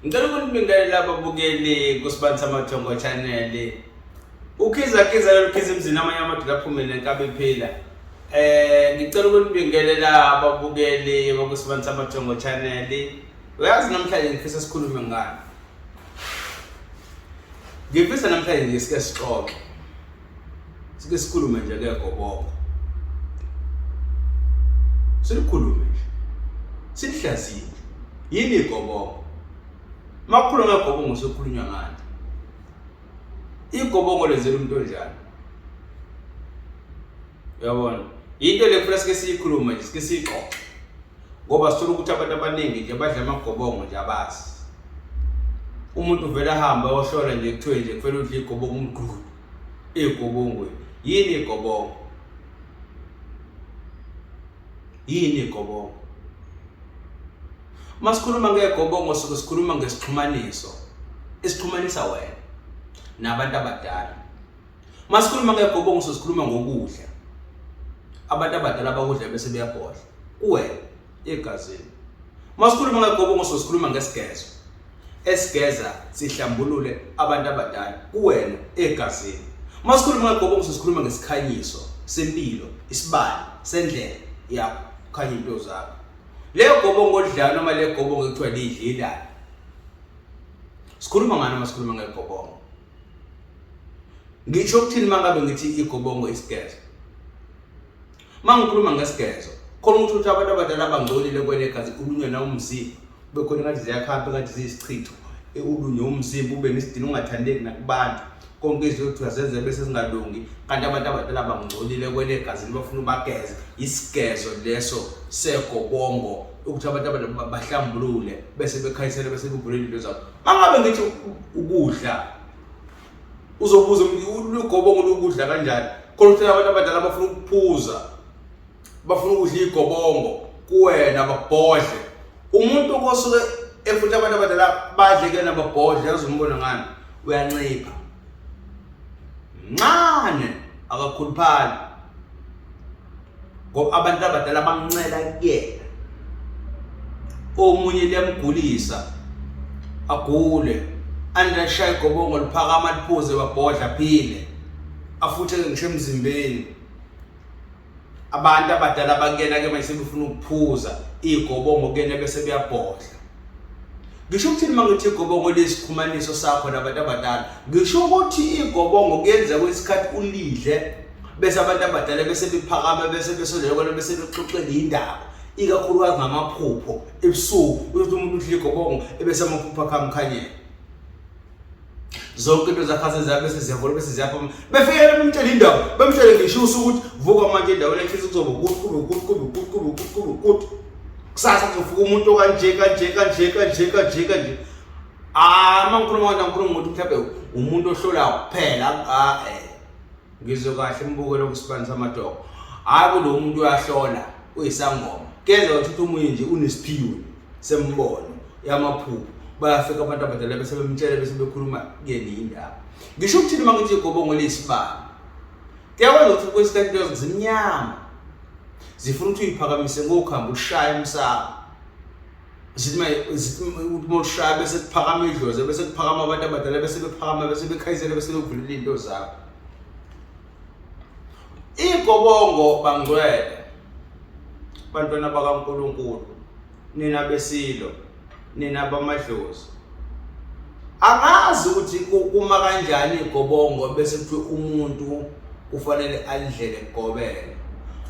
Ngicela ukunibingelela ababukeli kuSibani Samathongo Channel. Ukhiza khiza lolukhiza emzini amanye amadoda aphume nenkabi iphila. Ngicela ukunibingelela ababukeli bakuSibani Samathongo Channel. Uyazi namhlanje ngifisa sikhulume ngani? Ngifisa namhlanje nje sike sixoxe. Sike sikhulume nje ngegobongo. Silikhulume nje. Silihlaziye. Yini igobongo? Makukhulunywa ngegobongo sekukhulunywa ngani? Igobongo lenzela umuntu onjani? Uyabona? Into le kufanele sike siyikhulume nje, sike siyixoxe. Ngoba sithola ukuthi abantu abaningi nje badla amagobongo nje abazi. Umuntu uvele ahambe ayohlola nje kuthiwe nje kufanele udle igobongo umgqudu. Igobongweni. Yini igobongo? Yini igobongo? Uma sikhuluma ngegobongo suke sikhuluma ngesixhumaniso esixhumanisa wena nabantu abadala. Uma sikhuluma ngegobongo sikhuluma ngokudla. Abantu abadala abakudla bese beyabhodla kuwena egazini. Uma sikhuluma ngegobongo sikhuluma ngesigezo. Esigeza sihlambulule abantu abadala kuwena egazini. Uma sikhuluma ngegobongo sikhuluma ngesikhanyiso sempilo, isibani sendlela yakho, khanya into zakho. Leyo gobongo olidlayo noma le gobongo ekuthiwa liyidlilane. Sikhuluma ngani uma sikhuluma ngegobongo? Ngisho ukuthini uma ngabe ngithi igobongo isigezo? Uma ngikhuluma ngesigezo, khona ukuthi uthi abantu abadala abangcolile kwelegazi ulunywe nawumzimba, kube khona ngathi ziyakhapha ngathi ziyisichitho, ulunywe umzimba ube nesidina ungathandeki nakubantu. Konke izinto zenze bese zingalungi kanti abantu abadala bangcolile kwelegazini bafuna ubageze. Isigezo leso segobongo ukuthi abantu abadala bahlambulule bese bekhanyisele bese bevulele into zabo. Mangabe ngithi ukudla uzobuza lugobongo lokudla kanjani? Khona ukuthi abantu abadala bafuna ukuphuza, bafuna ukudla igobongo kuwena babhodle. Umuntu kosuke efuthi abantu abadala badle kuyena babhodle, yazi umbona ngani? Uyancipha mncane, akakhuluphali ngoba abantu abadala bamncela kuyena. Omunye liyamgulisa agule, andashaya igobongo liphakama liphuze babhodla aphile, afutheke ngisho emzimbeni. Abantu abadala bakuyena ke manje sebefuna ukuphuza igobongo kuyena bese beyabhodla. Ngisho ukuthini uma ngithi igobongo liyisixhumanisiso sakho nabantu abadala? Ngisho ukuthi igobongo kuyenzeka kwesikhathi ulidle bese abantu abadala bese bephakama bese besondela kona bese bexoxela indaba, ikakhulukazi ngamaphupho ebusuku. Uyothi umuntu udla igobongo ebese amaphupho akhe amkhanyela. Zonke into zakhe azenzayo bese ziyavula bese ziyaphuma. Befike bemtshela indaba, bemtshele ngisho usuku ukuthi vuka manje endaweni ethize kuzoba ukuthi kube ukuthi kube ukuthi kube ukuthi kube ukuthi. Kusasa kuzofika umuntu okanje kanje kanje kanje kanje kanje. Ah, uma ngikhuluma ngona ngikhuluma ngokuthi mhlawumbe umuntu ohlolayo kuphela. Ah, ngizwe kahle imbukelo kusibani samadoko. Hayi kulo muntu uyahlola, uyisangoma. Kuyenzeka ukuthi omunye nje unesiphiwo sembono yamaphupho. Bayafika abantu abadala bese bemtshela bese bekhuluma kuyena indaba. Ngisho ukuthini uma ngithi igobongo liyisibani? Kuyakwenza ukuthi kwesikhathi into zimnyama. Zifuna ukuthi uyiphakamise ngokhamba ulishaye emsamo. Zithi uma ushaya bese kuphakama idlozi bese kuphakama abantu abadala bese bephakama bese bekhayisela bese bekuvulela into zakho. Igobongo bangcwele bantwana bakaNkulunkulu, nina besilo, nina bamadlozi. Angazi ukuthi kuma kanjani igobongo bese kuthiwe umuntu kufanele alidlele gobela.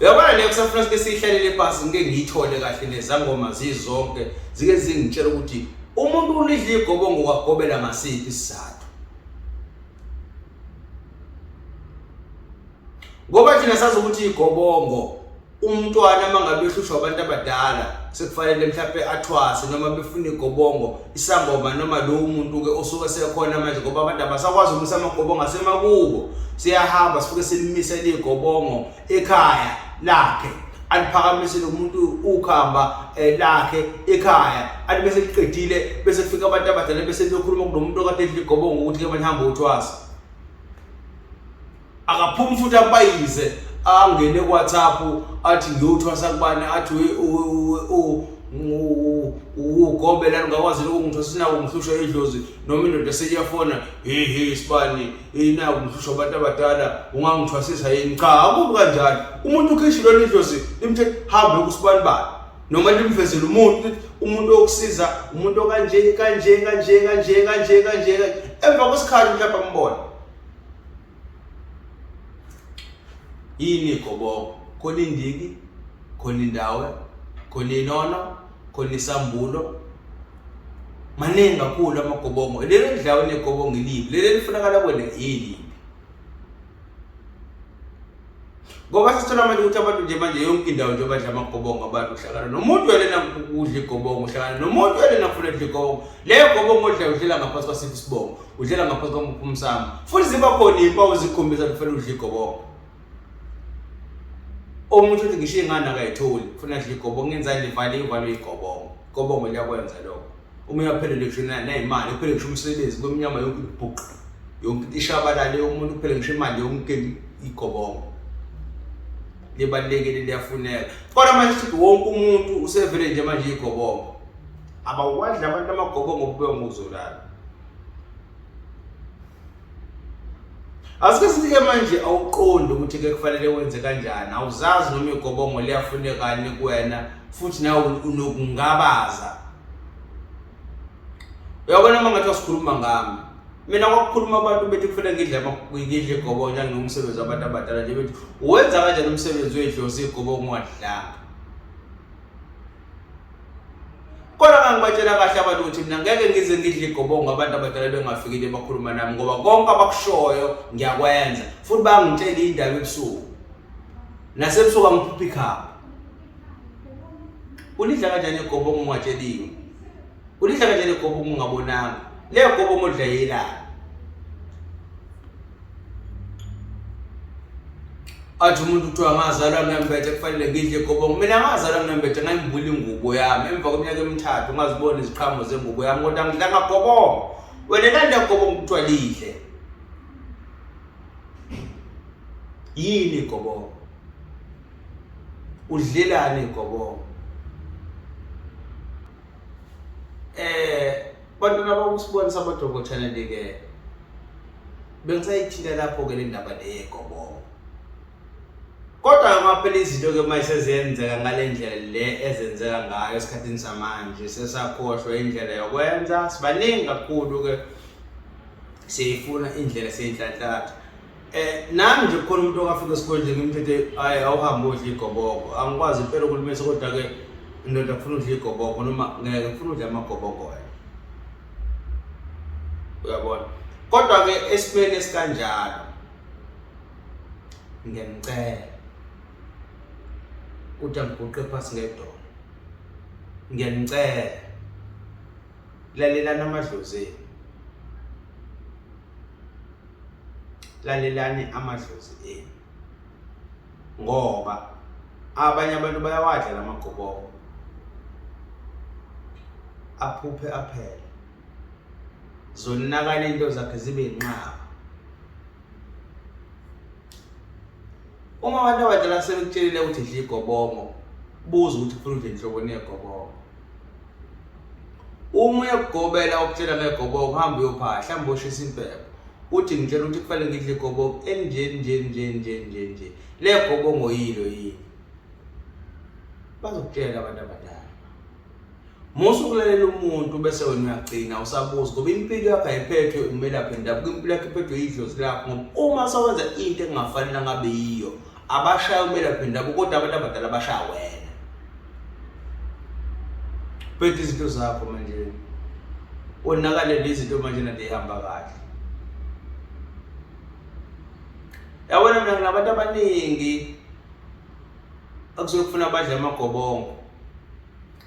Uyabona le kusafuna sike siyihlalele phansi ngike ngiyithole kahle nezangoma zizonke zike zingitshela ukuthi umuntu ulidla igobongo kwagobela ngasiphi isizathu. Ngoba thina sazi ukuthi igobongo umntwana uma ngabe ehlushwa abantu abadala sekufanele mhlawumbe athwase noma befuna igobongo isangoma noma lowo muntu-ke osuke sekhona manje, ngoba abantu abasakwazi ukumisa amagobongo asemakubo. Siyahamba sifike simmisele igobongo ekhaya lakhe, aliphakamise lo muntu ukhamba lakhe ekhaya, athi bese liqedile bese kufika abantu abadala bese bekhuluma kulo muntu okade edla igobongo ukuthi ke manje hamba uthwasa. Akaphumi futhi abayize angene ku-WhatsApp athi ngiyothwasa kubani, athi Ugobela ungakwazi ukungithwasa sinako ngihlushwa idlozi noma indoda seyiyafona he he sibani inako ngihlushwa abantu abadala ungangithwasisa yini? Cha, akubi kanjalo. Umuntu ukhishilwe idlozi limthe hambe kusibani bani noma limvezele umuntu umuntu okusiza umuntu okanje kanje kanje kanje kanje kanje emva kwesikhathi mhlawumbe ambona. Yini igobongo? Khona indiki, khona indawo, khona inono, khona isambulo. Maningi kakhulu amagobongo. Leli elidlayo negobongo iliphi? Leli elifunakala kuwena yiliphi? Ngoba sesithola manje ukuthi abantu nje manje yonke indawo nje badla amagobongo abantu uhlangana nomuntu welena udla igobongo uhlangana nomuntu welena kufuna udla igobongo leyo gobongo odla udlela ngaphansi kwasiphi isibongo udlela ngaphansi kwamuphi umsamo futhi ziba khona iy'mpawu ezikhombisa ukuthi kufanele udle igobongo omunye uthi ngisho iy'ngane akayitholi kufuna adle igobongo ngenzani livale ivalwe igobongo igobongo liyakwenza lokho Uma uyaphelele ngisho nayimali, kuphele ngisho umsebenzi, kwemnyama yonke ibhuqa. Yonke into ishabalale umuntu kuphele ngisho imali yonke igobongo. Libalulekile liyafuneka. Kodwa manje sithi wonke umuntu usevele nje manje igobongo. Abawadla abantu amagobongo kubuya ngokuzolala. Asike sithi-ke manje awuqondi ukuthi ke kufanele wenze kanjani, awuzazi noma igobongo liyafunekani kuwena futhi nawe unokungabaza. Uyabona uma ngathi sikhuluma ngami, mina kwakukhuluma abantu bethi kufanele ngidle ngidle igobongo njengomsebenzi wabantu abadala nje bethi uwenza kanjani umsebenzi wedlozi igobongo ungadlanga. Kodwa ngangibatshela kahle abantu ukuthi mina ngeke ngize ngidle igobongo abantu abadala bengafikile bakhuluma nami ngoba konke abakushoyo ngiyakwenza futhi bayangitshela indaba ebusuku. Nasebusuku angiphuphi ikhaba. Ulidla kanjani igobongo ungatsheliwe? Ulidla kanjani igobongo ungabonanga? Leyo gobongo odla yelani? Athi umuntu kuthiwa ngazalwa ngembethe kufanele ngidle igobongo. Mina ngazalwa ngembethe ngayimbula ingubo yami emva kweminyaka emithathu ngazibona iziqhamo zengubo yami kodwa ngidlanga gobongo. Wena landa gobongo kuthiwa lidle. Yini igobongo? Udlelani igobongo? Eh bantwana bakusibonisa amadoko channel ke bengisayithinta lapho ke le ndaba le yegobongo. Kodwa ngoba phela izinto ke manje seziyenzeka ngale ndlela le ezenzeka ngayo esikhathini samanje sesakhohlwa indlela yokwenza sibaningi kakhulu ke siyifuna indlela siyinhlanhlatha. Eh nami nje kukhona umuntu okafika esigodleni ngimthethe hayi awuhambe udla igobongo angikwazi impela ukulimisa kodwa ke indoda kufuna udla igobongo noma ngeke ngifuna udla amagobongo wena uyabona kodwa ke esimeni esikanjalo ngiyamcela ukuthi angiguqe phansi ngedolo ngiyanicela lalelani amadlozi enu lalelani amadlozi enu ngoba abanye abantu bayawadla lamagobongo aphuphe aphele zonakala into zakhe zibe inqaba uma abantu abadala sebekutshelile ukuthi dla igobongo buza ukuthi ufuna udle inhloboni yegobongo uma uyakugobela ukutshela ngegobongo hamba uyophahla hamba uyoshisa impepho uthi ngitshela ukuthi kufanele ngidle igobongo elinje nje nje nje nje nje le gobongo yilo yini bazokutshela abantu abadala Musa ukulalela umuntu bese wena uyagcina usabuza ngoba impilo yakho ayiphethwe umelaphi ndabuko impilo yakho iphethwe idlozi lakho ngoba uma sewenza into engafanele ngabe yiyo abashaya umelaphi ndabuko kodwa abantu abadala bashaya wena phethe izinto zakho manje onakalele izinto manje nade ihamba kahle yabona mina nginabantu abaningi akusuke kufuna badle amagobongo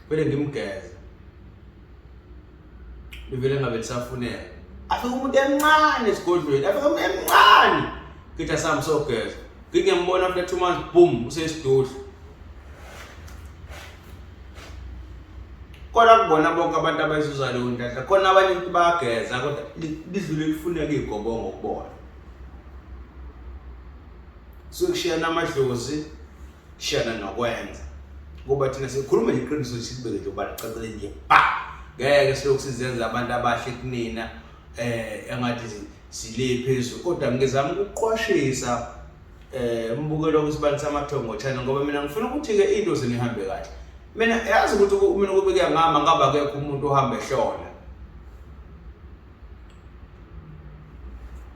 vele ngimgeze livele ngabe lisafuneka afike umuntu emncane esigodlweni afike umuntu emncane ngithi asambe sogeza ngingembona after 2 months boom useyisidudla kodwa kubona bonke abantu abayizuza leyo nhlanhla khona abanye ukuthi bayageza kodwa lidlule lifuneka igobongo kubona suke kushiyana amadlozi shiyana nokwenza. Ngoba thina sikhuluma nje iqiniso silibeke nje ubala cacile nje ba. Ngeke silokhu sizenza abantu abahle kunina eh engathi sile phezulu kodwa ngizama ukuqwashisa eh umbukelo kwisibani samathongo channel ngoba mina ngifuna ukuthi ke into zinihambe kahle. Mina yazi ukuthi mina kube kuyangama ngaba akekho umuntu ohamba ehlola.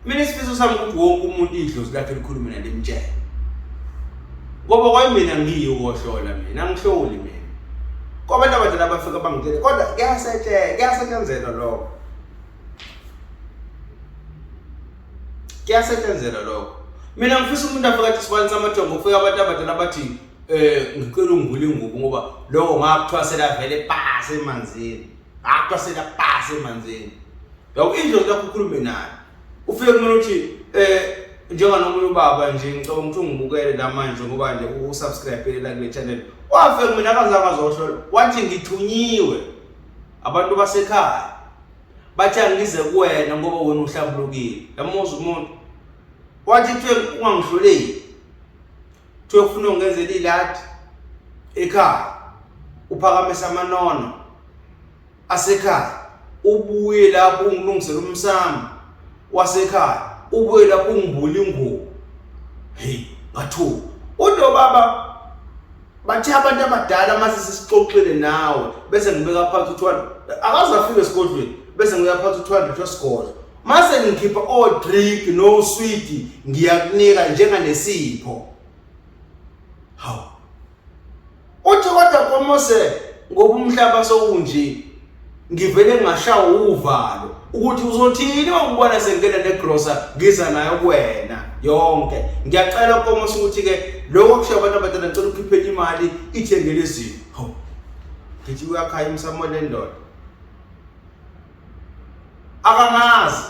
Mina isifiso sami ukuthi wonke umuntu idlozi lakhe likhulume nalimtshele. Ngoba kwayimina ngiyi ukohlola mina, angihloli mina. Kwabantu abadala abafika bangitshele kodwa kuyasetshenzwa, kuyasetshenzelwa lokho. Kuyasetshenzelwa lokho. Mina ngifisa umuntu afike athi sibani samathongo kufika abantu abadala bathi eh ngicela ungivule ingubo ngoba lokho ngakuthwasela vele pasi emanzini. Ngakuthwasela pasi emanzini. Yabo indlozi lakho ukhulume naye. Ufike kumina uthi eh njenganomunye ubaba nje ngicabanga ukuthi ungibukele la manje ngoba nje usubscribe la kule channel. Wafika kumina akazange azohlola. Wathi ngithunyiwe abantu basekhaya. Bathi angize kuwena ngoba wena uhlambulukile. Yamuzwa umuntu. Wathi kuthiwe ungangihloleli. Kuthiwe ufuna ungenzela iladi ekhaya. Uphakamisa amanono asekhaya. Ubuye lapho ungilungisele umsamo wasekhaya. Ubuye lapho ungibula ingubo. Hey, ngathuka. Uthi baba bathe abantu abadala mase sesixoxile nawe bese ngibeka phansi u-200 akaze afike esigodlweni bese ngibeka phansi u-200 wesigodlo mase ngikhipha o-drink no-swidi ngiyakunika njenganesipho hawu uthi kodwa komose ngoba umhlaba sowunje ngivele ngashawa uvalo ukuthi uzothini wangibona sengena negrosa ngiza nayo kuwena yonke ngiyacela komose ukuthi ke lokho kushiya abantu abadala ngicela ukhiphe imali ithengele izinto hawu ngithi uyakhaya umsamo lendoda akangazi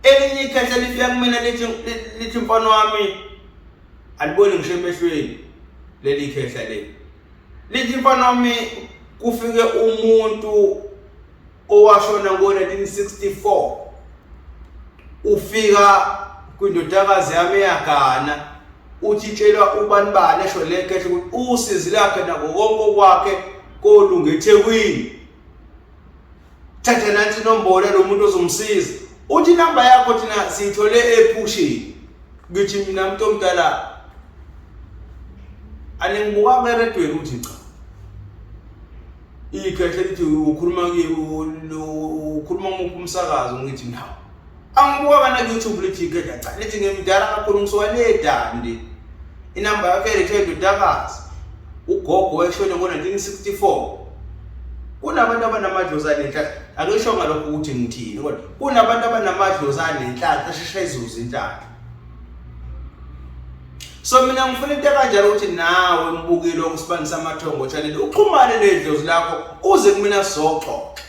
elinye ikhehla lifika kumina lithi lithi mfana wami aliboni ngisho emehlweni leli khehla leli lithi mfana wami kufike umuntu owashona ngo-1964 ufika kwindodakazi yami eyagana uthi tshelwa ubani bani esho le khehla ukuthi usizi lakhe nako konke okwakhe kolunga eThekwini thatha nansi inombolo lo muntu ozomsiza uthi inamba yakho thina siyithole ephushini ngithi mina mntu omdala aningibukanga eredweni uthi cha ikhehla lithi ukhuluma ukhuluma kumuphi umsakazo ngithi nawo angibukanga na-youtube lithi ikhehla cha lithi ngimdala kakhulu ngisuka le dandi inamba yakhe lethe indodakazi ugogo weshone ngo-1964 kunabantu abanamadlozi anenhlanhla angisho ngalokho ukuthi ngithini kodwa kunabantu abanamadlozi anenhlanhla asheshe izuze inhlanhla so mina ngifuna into ekanjalo ukuthi nawe mbukeli okusibani samathongo channel uxhumane nedlozi lakho uze kumina sizoxoxa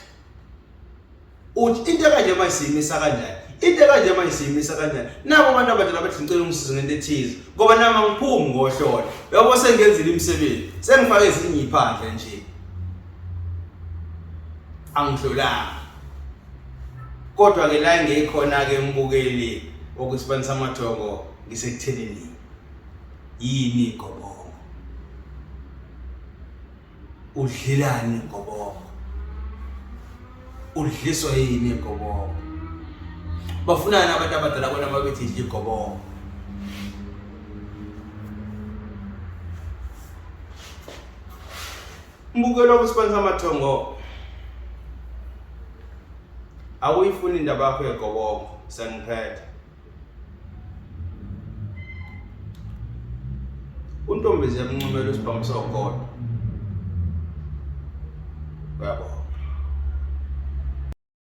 uthi into ekanje mayisiyimisa kanjani into ekanje mayisiyimisa kanjani nabo abantu abadala bathi ngicela ungisize ngento ethize ngoba nami angiphumi ngohlola uyabo sengenzile imisebenzi sengifake ezinye iphandle nje angihlolanga kodwa ke la ngikhona ke mbukeli okusibani samathongo ngisekuthenini yini igobongo udlelani igobongo udliswa yini igobongo bafunani abantu abadala bona mabethi idla igobongo Mbukelo kusibani samathongo awuyifuni indaba yakho yegobongo sengiphethe untombi ziyamncumela isibhamu sogodo uyabo.